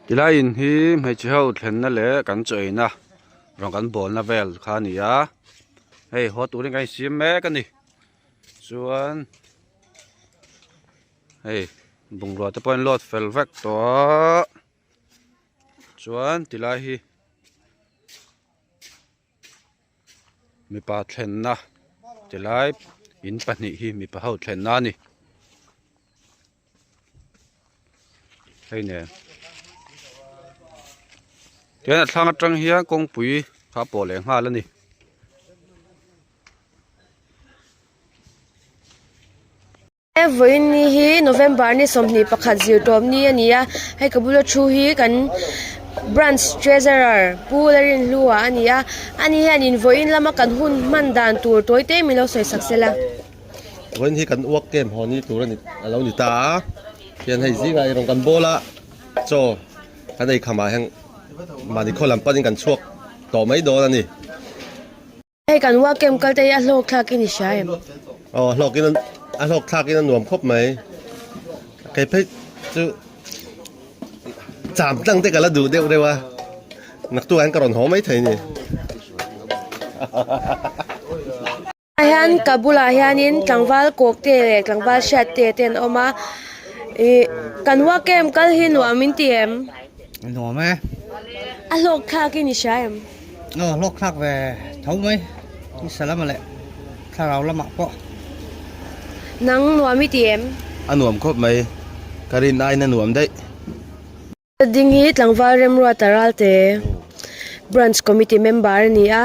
Tilai in hi hmeichhe ho thlenna leh kan chaw eina rawng kan bawlna vel kha a ni a hei haw turin kan insiam mek a ni chuan hei bungrua te pawh an load fel vek tawh a chuan tilai hi mipa thlenna tilai in pahnih hi mipa ho thlenna a ni. Hei nen tihian a thlang atang hian kawngpui kha a pawh leh nghal a ni. Vawiin ni hi November ni 21 zirtawp ni a ni a, hei ka bula thu hi kan branch treasurer Pu Larinhlua a ni a, ani hianin vawiin lama kan hun hman dan tur tawi te min lo sawi sak sel a. Vawiin hi kan uak kem haw ni tur a ni a lo ni ta a, hian hei zingah erawh kan bawl a, chaw kan ei khamah hian mahni khaw lam panin kan chhuak tawh mai dawn a ni. Hei kan uak kem kal te hi a hlawk thlak in i hria em? Aw a hlawk in a hlawk thlak in a nuam khawp mai, kei phei chu cham tlang te ka la duh deuh deuh a, naktuk ah hian ka rawn haw mai thei a ni. Ah hian ka bulah hianin tlangval kawk te leh tlangval hriat te te an awm a ih kan work camp kal hi nuam in ti em? Nuam e. A hlawk thlak in i hria em? Aw hlawk thlak ve tho mai nisa lama leh thlarau lamah pawh. Nang nuam i ti em? A nuam khawp mai ka rin aiin a nuam daih. Ding hi tlangval Remruata Ralte Branch Committee member a ni a,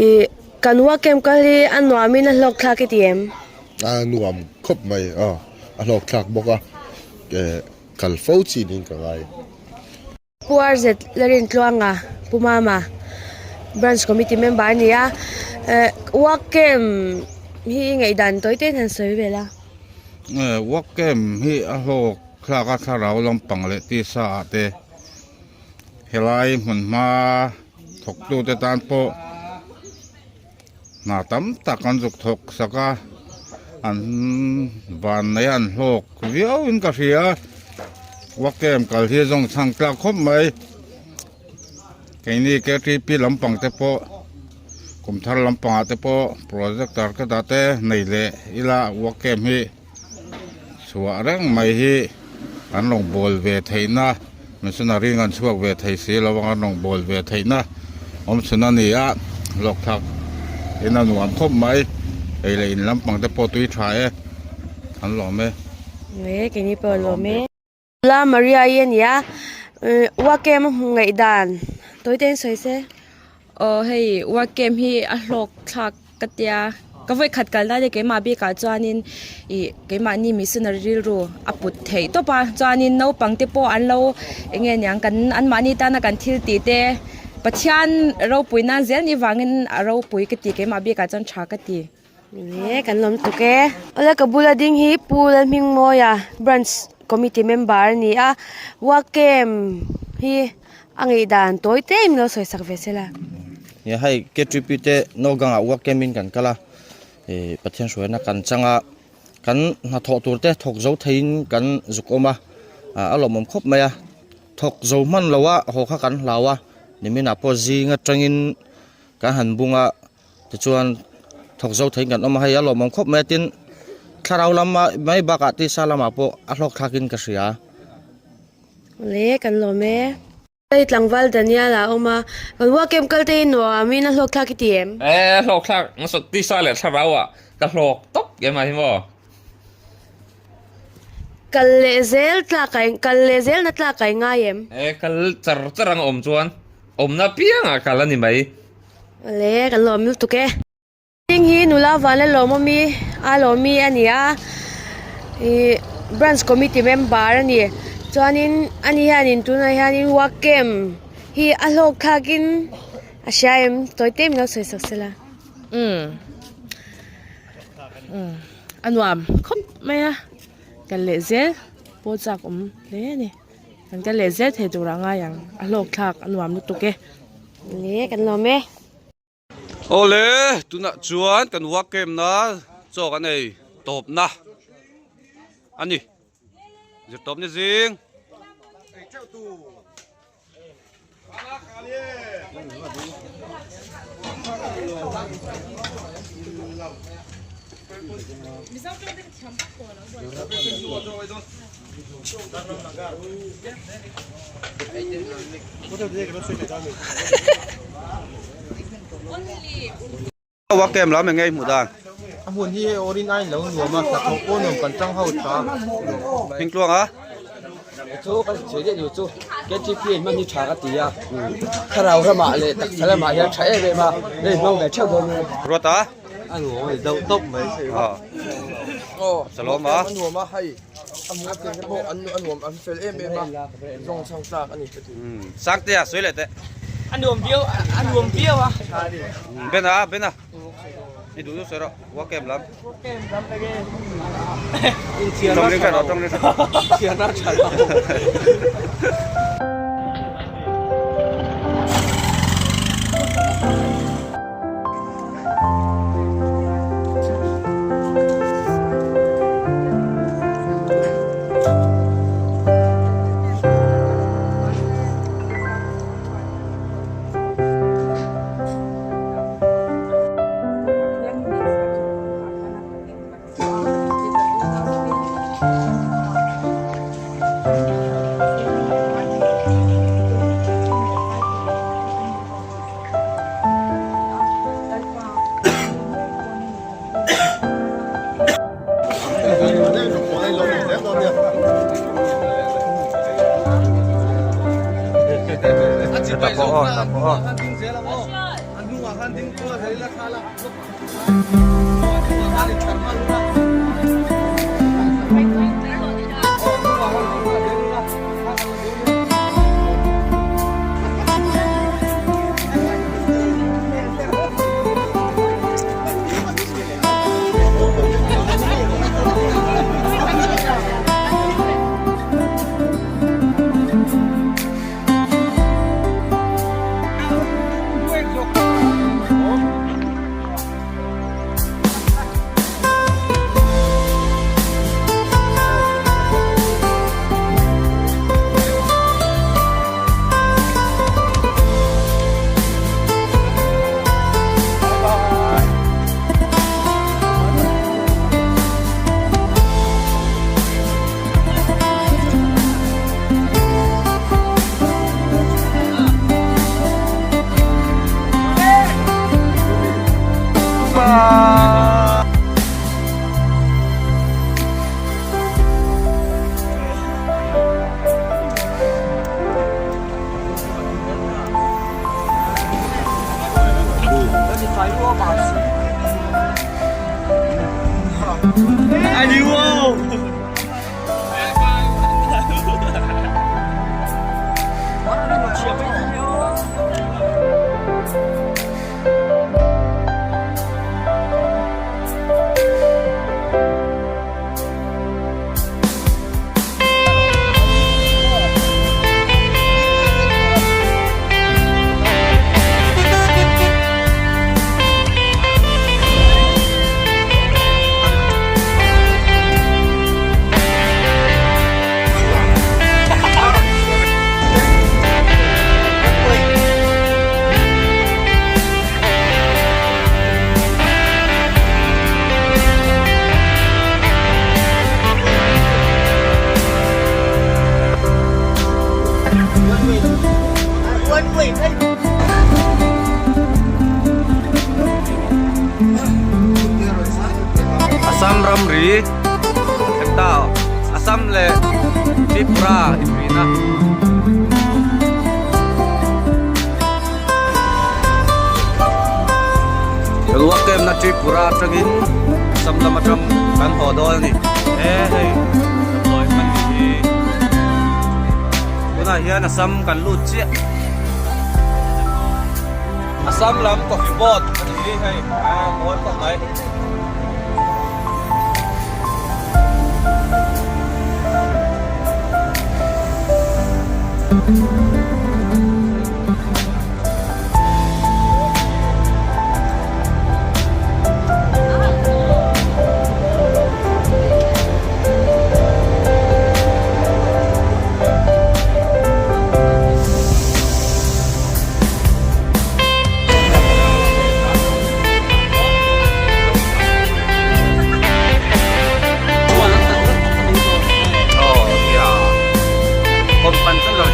ih kan work camp kal hi a nuamin a hlawk thlak i ti em? A nuam khawp mai a, a hlawk thlak bawk a, eh kal fo chi niin ka ngai. Pu RZ Lalrintluanga Pu Mama Branch Committee member a ni a, eh work camp hi i ngaihdan tawi te in han sawi vel a. Eh work camp hi a hlawk. Thlak a thlarau lampang leh tisa ah te helai hmun hma thawk tu te tan pawh hna tam tak an zuk thawk sak a an van nei a an hlawk viau in ka hria work camp kal hi a zawng chhang tlak khawp mai keini ktp lampang te pawh kum thar lampang ah te pawh projector ka dah te nei leh ila work camp hi. Chhuah reng mai hi an rawn bawl ve theihna missionary an chhuak ve thei si lo ang an rawn bawl ve theihna awm chhun a ni a hlawk thlak in a nuam khawp mai ei leh in lampang te pawh tui tha e an lawm e. Nge keini pawh a lawm e. La Maria i a ni a work camp a hmuh ngaih dan tawi te in sawi se. Aw hei work camp hi a hlawk thlak ka tia ka vawi khat kal lai te keimah bikah chuanin ih keimahni missionary rilru a put theih tawp a chuanin naupang te pawh an lo eng nge niang kan anmahni tana kan thil tih te Pathian ropui nan zel ni vangin a ropui ka ti keimah bikah chuan tha ka ti. Nge kan lawm tuk e. Awle ka bula ding hi Pu Lalhmingmawia branch committee member a ni a, work camp hi a ngaih dan tawi te in lo sawi sak ve se la. Nia hei KTP te Nogang ah work camp in kan kal a, ih Pathian hruaina kan chang a, kan hnathawh tur te thawk zo theiin kan zuk awm a, a lawmawm khawp mai a, thawk zo hman lo a haw kha kan hlau a, nimin ah pawh zing atangin kan han bung a. Tichuan thawk zo theiin kan awm a, hei a lawmawm khawp mai a tin thlarau lama mai bakah tisa lamah pawh a hlawk thlakin ka hria. Le kan lawm e. Hei tlangval Daniel a awm a, kan work camp kal te hi nuam in a hlawk thlak i ti em? E hlawk thlak nasa tisa leh thlarau ah ka hlawk tawp em a hi maw. Kal leh zel tlak a kal leh zel na tlak a i ngai em? E kal char char ang awm chuan awmna piang ah kal a ni mai. Le kan lawm lutuk e. Heng hi nula van la lawm awmi a lawmi a ni a ih branch committee member a ni chuanin ani hianin tunah hianin work camp hi a hlawk thlakin a hria em tawi te min lo sawi sak sela. Umm umm a nuam khawp mai a kal leh zel pawh chak awm hle a ni. Kan kal leh zel thei tur a ngai ang, a hlawk thlak a nuam lutuk e. Ni kan lawm e. Awle tunah chuan kan work camp na chaw kan ei tawpna a ni zirtawpni zing. Work camp lam eng nge i hmuh dan? A hmun hi hei awrin a inlo nuam a, hnathawh pawh nuam kan tang ho tha. Hmingtluang a? Chu kan sawi daih duh chu KTP in hman hi tha ka ti a, thlarau ramah leh taksa lamah hian tha em em a, hei hmang ve theuh dawn nia. Ruat a? A nuam a ni deuh tawp mai. Aw. Salawm a? A nuam a hei a hmuh a piang te pawh an nuam an fel em em a, zawng chhang tlak a ni ka ti. Sangtea sawi leh teh. A nuam viau a nuam viau a. Bena Bena. I duh duh sawi rawh work camp lam. Work camp lam enge. Tawng ring tha rawh tawng ring tha. Thian a tha lo. Assam ramri thleng ta Assam leh Tripura inrina. Ruak kem na Tripura atangin Assam lam atang kan haw dawn a ni. He hei damdawi hman ni hi tunah hian Assam kan lut chiah. Assam lam coffee board a ni hi hei a mawi khawp mai. Beautiful, beautiful.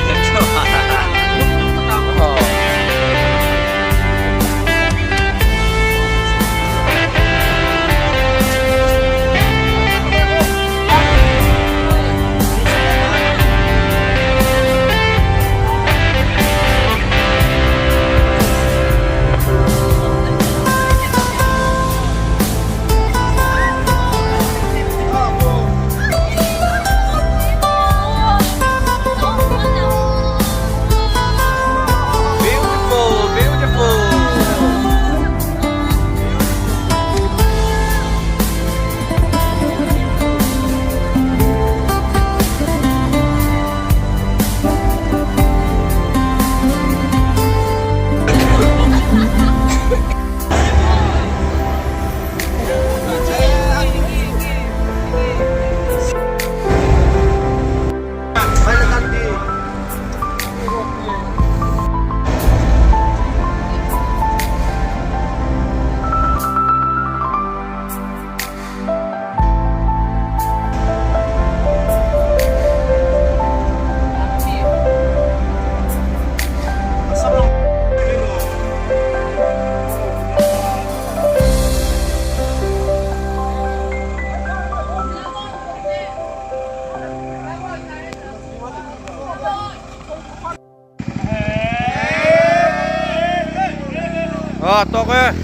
A tawk e.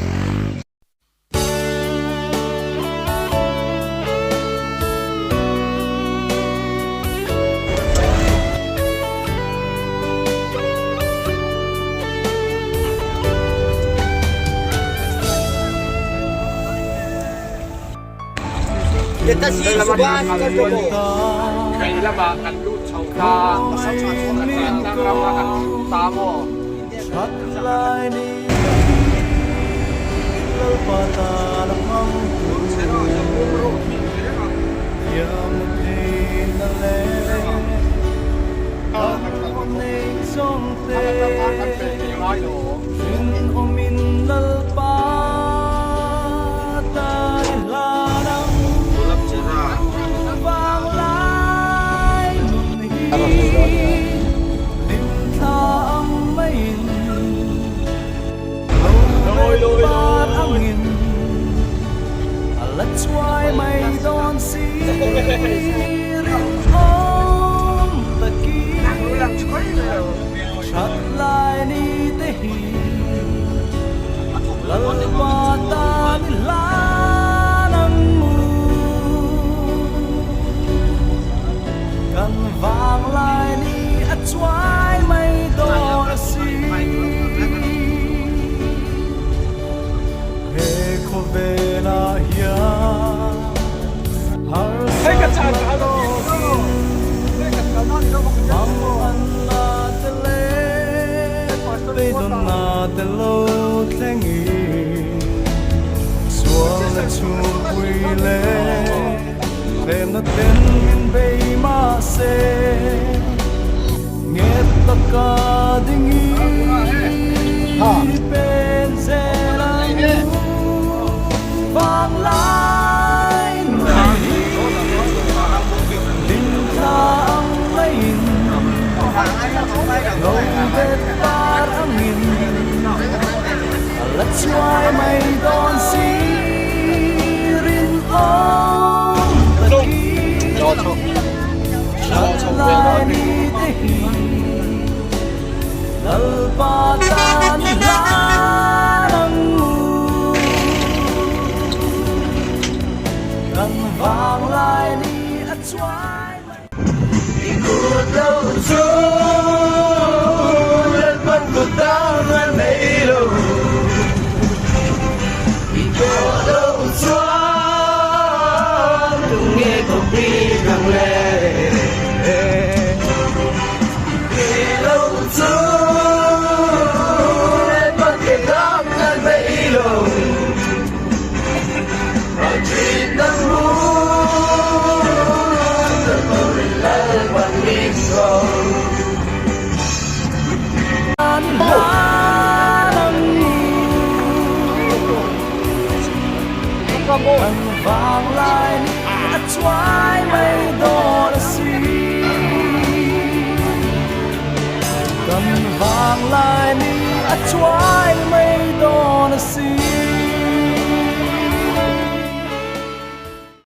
chuai mai dawn asin.